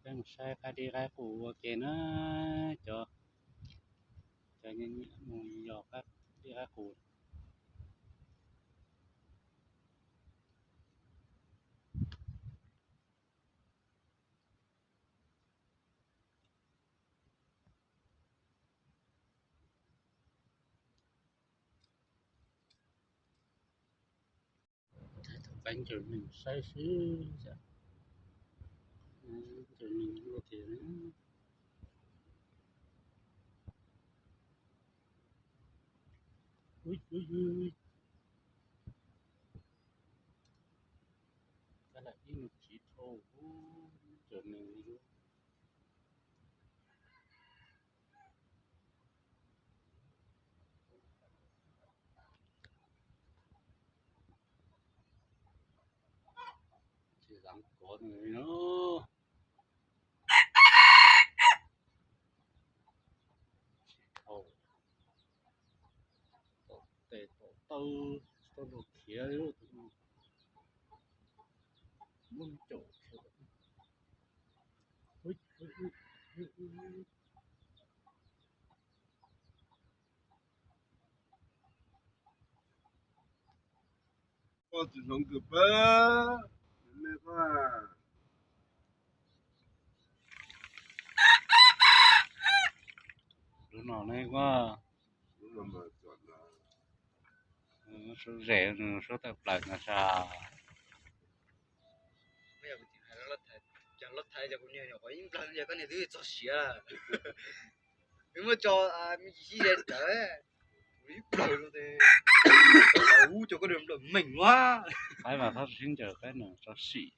Peb mus saib qaib dib qaib qus ua ke na, cov, cov nyiam mus yos qaib dib qaib qus. Tus qaib ncaws neeg saib xwb, ncaws neeg luaj tiag. Ib nus tsiv dhau, ncaws neeg li. Tsis dam kov no. Tsis dhau, tom tes tom taw, tsis tau luag khiav li tus no. Muab caum khiav. Koj tus hloov kws pab, me koj. Lub no ne koj. Lub no mas suab zem, suab tawm plaws no sas. Cov loj thaiv cov kuv niag nyuam qhuav ib nplawg no koj niag twb txog siav. Wb muab tso me ntsis sib ze rawv, kuv ib plawg no ces, ub, cov koj niag nplawg meem ua. Qaib mas txhob sib ncaws, qaib no tso sim.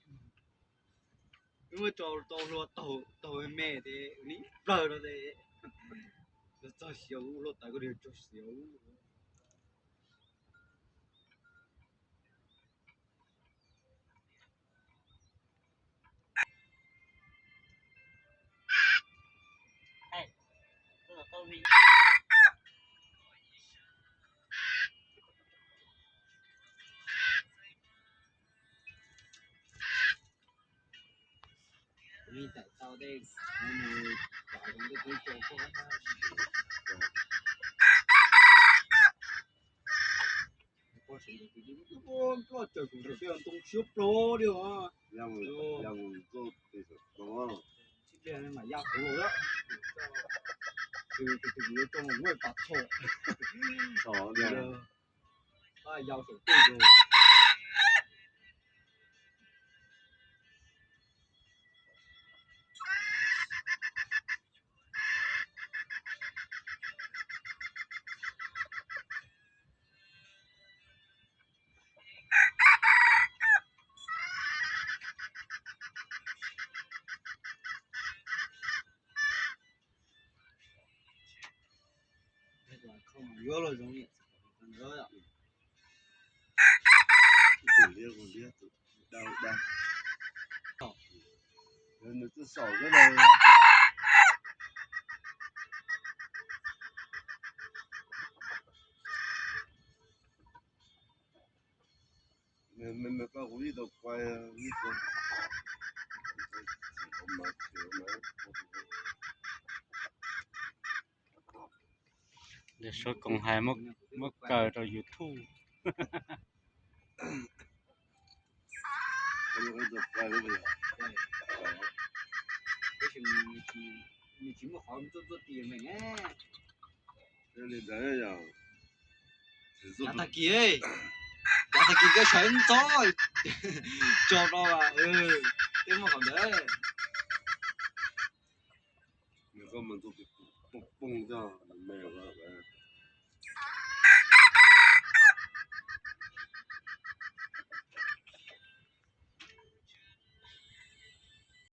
Wb muab tso tau hlua taug me me ces ib plawg no ces txog siav, hlua tawv koj niag txog siav. Ntoo siab plaug li os. Sib pliag mas ya kuv los, tus tus tus yuav tso mus ua pas txhom. Yau saum tej. Yuav los zoo. Tus liab tus liab tus dau dau. Nws twb xaus xwb na. Nws, nws, nws koj kuv ib tau quaj ib tau. Suav koom hais muab kaw rau YouTube. Nws tsis muaj qhov tuaj tuaj tim meem. Yav tag kis, yav tag kis koj sawv ntxov tso rau, twb muaj qhov ntawd. Nws koj mas ntxuav poob poob coj me.